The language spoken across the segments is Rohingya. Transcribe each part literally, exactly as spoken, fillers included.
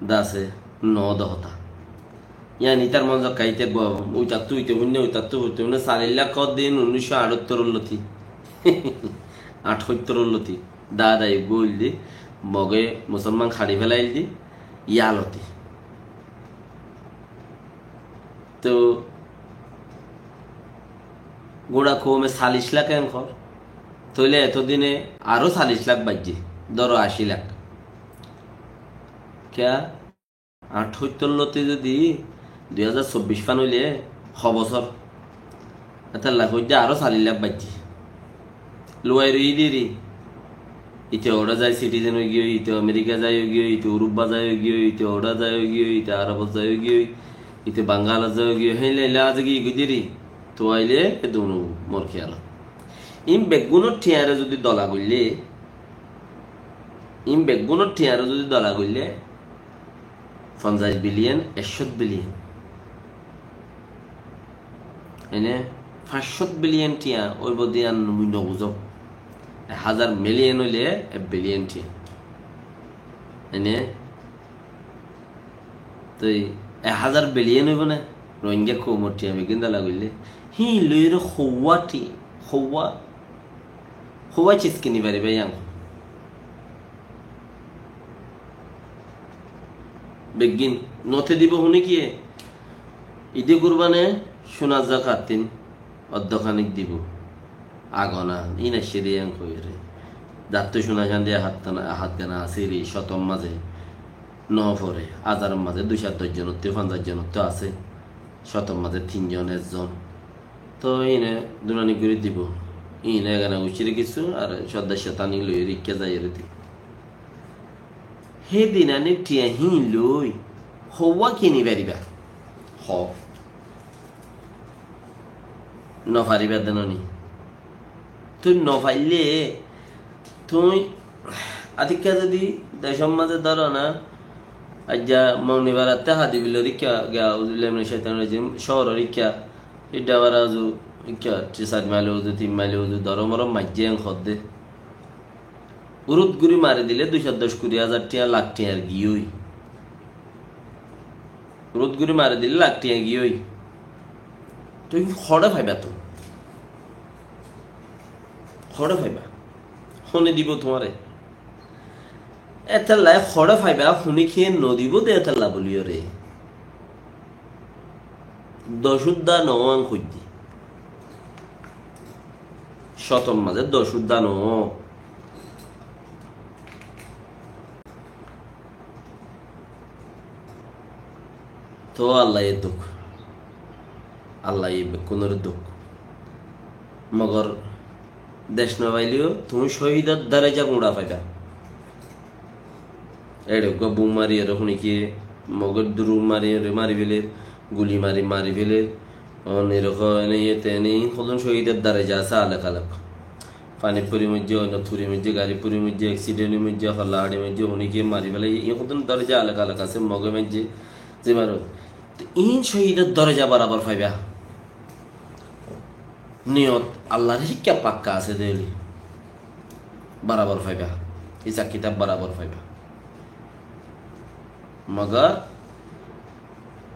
dase no dohota. Yían itar monzor kaite go, uitattú uite hunne, uitattú uite hunne, salic lak hoódde in unnúiccó añçóttor loti. Añçóttor loti. Dada eggúa óilde, Moge musolman haçi félailde, yá loti. Tóu guñça koume salic lak en hoór, tóile eto dine aró salic lak baijjé, dóro aci lak. Kiyá? Añçóttor loti zodi dui házar sobbic fán óile ho bosór? Étalla hoóidde aró salic lak baijjé. Luwai roiyé deri. Ite oçé zai citizen óigiyoi, ite Amerika zai óigiyoi, ite Urubba zai óigiyoi, ite oçé zai óigiyoi, ite Arobot zai óigiyoi, ite Bangalot zai óigiyoi, héinle héinle azegi goi deri. Tóu aile e dunu mor kiyalot. In beggúnor thiañre zodi dola goille, in beggúnor thiañre zodi dola goille, fonzaic biliyen, ekcót biliyen. Ene fañccót biliyen thiañ óibo de yían mui no buzóm. Ek házar miliyen óile ek biliyen thiañ. Ene toi ek házar biliyen óibo né? Rohingya koumor thiañ beggín dola goille. Híin loiyóre houwa thiañ, houwa, houwa ciz kini faribá yían? Beggín note dibo hone kiye? Ide gurbane cúna zakat tin oddókanik dibo. Agona, in aiccé de yían hoiyóre. Zattú cúna candi e hát gana, e hát gana asé ri, cótor mazé no fore, házaror mazé dui cót doc zonottú, fonzaic zonottú asé, cótor mazé tin zon, ek zon. Tóu híine dunani gorí dibo. Híine egana guccíre kissú, ar códda cetani loiyóre ikká zaiyóre dibo. Hé dinanir thiañ híin loi houwa kini faribá? Hoó. No faribá de no ni? Tui no faille, tui atikka zodi decor mazé dóro na, aijja Mognibarattú Hadibilor ikká, auzubillahi minac caitanir rajim, cóoror ikká, Idda bara uzu, ikká, sair mail uzu, tin mail uzu, dóro moro maijjé en hoódde. Urut gorí mari dile dui cót doc kuri házar thiañ, lak thiañr giyói. Urut gorí mari dile lak thiañ giyói. Tui hoçé faiba tui? Hoçé faiba? Hone dibo tuáñre? Étella hoçé faiba, hone kiye no dibo de étella boliyóre. Doc udda no an hoidde. Cótor mazé doc udda no. Tóu Allaye duk. Allaye bekkúnore duk. Mogor dec no faileyó tuñí cóhidor daraja guñça faiba. Eçe uggúa bum mariyóre hone kiye, Mogor durur mariyóre mari féler, guli mari mari féler. Ón erokom ene iyete ene in hodún cóhidor daraja asé alek alek. Fanit fori moijjé, oinot fori moijjé, garit fori moijjé, eksident oi moijjé, holla haçi moijjé, hone kiye mari félaiye, in hodún daraja alek alek asé, Moge moijjé, ze maro. Te in cóhidor daraja barabor faiba. Niyot Allar híkka pakka asé de óile barabor faiba, hisab kitab barabor faiba. Mogor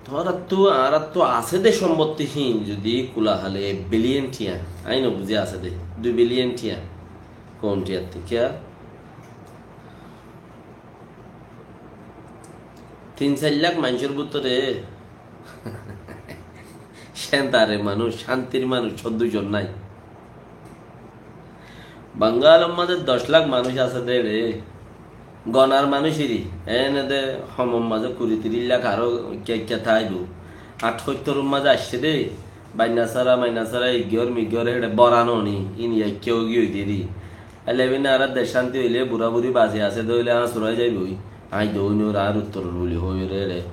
tuáñrattú, añárattú asé de sombotti híin zodi kula hale ek biliyen thiañ, añí no buzí asé de, dui biliyen thiañ, koum thiañttú kiya? Tin sair lak maincór bútore céntare manúic, cántir manúic, códdo zon nái. Bangalor mazé doc lak manúic asé de re, gonar manúic iri, ene de homor mazé kuri tiríc lak aró ikká ikká táibo. Añçóttoror mazé aiccé de, bainna sára, mainna sára, iggór miggór, héçe bóra no ni, in ikká ógi ói de ri. Aile ebinne añárar dec cánti óile, bura buri basi asé de óile, añár surai zaiboi. Añí de óinor, añár uttoror buli hoói re re.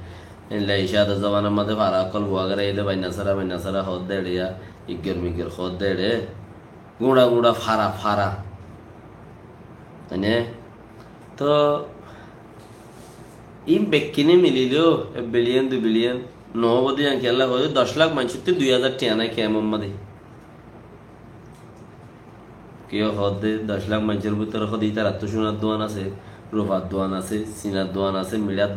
Illa icá de zobanar mazé fara ókkol bua goráiye de, bainna sára, bainna sára hoódde eçe ya, iggór miggór hoódde eçe. Guñça guñça fara, fara. Mane, to, in bekkíne milileyó ek biliyen, dui biliyen no óibo de, yián kiyólla hoói, doc lak maincóttu dui házar thiañ nái kemor mazé. Kiyó hoódde doc lak maincór bútore hoódde ítarattú cúnar duan asé, rufar duan asé, sinar duan asé, miçar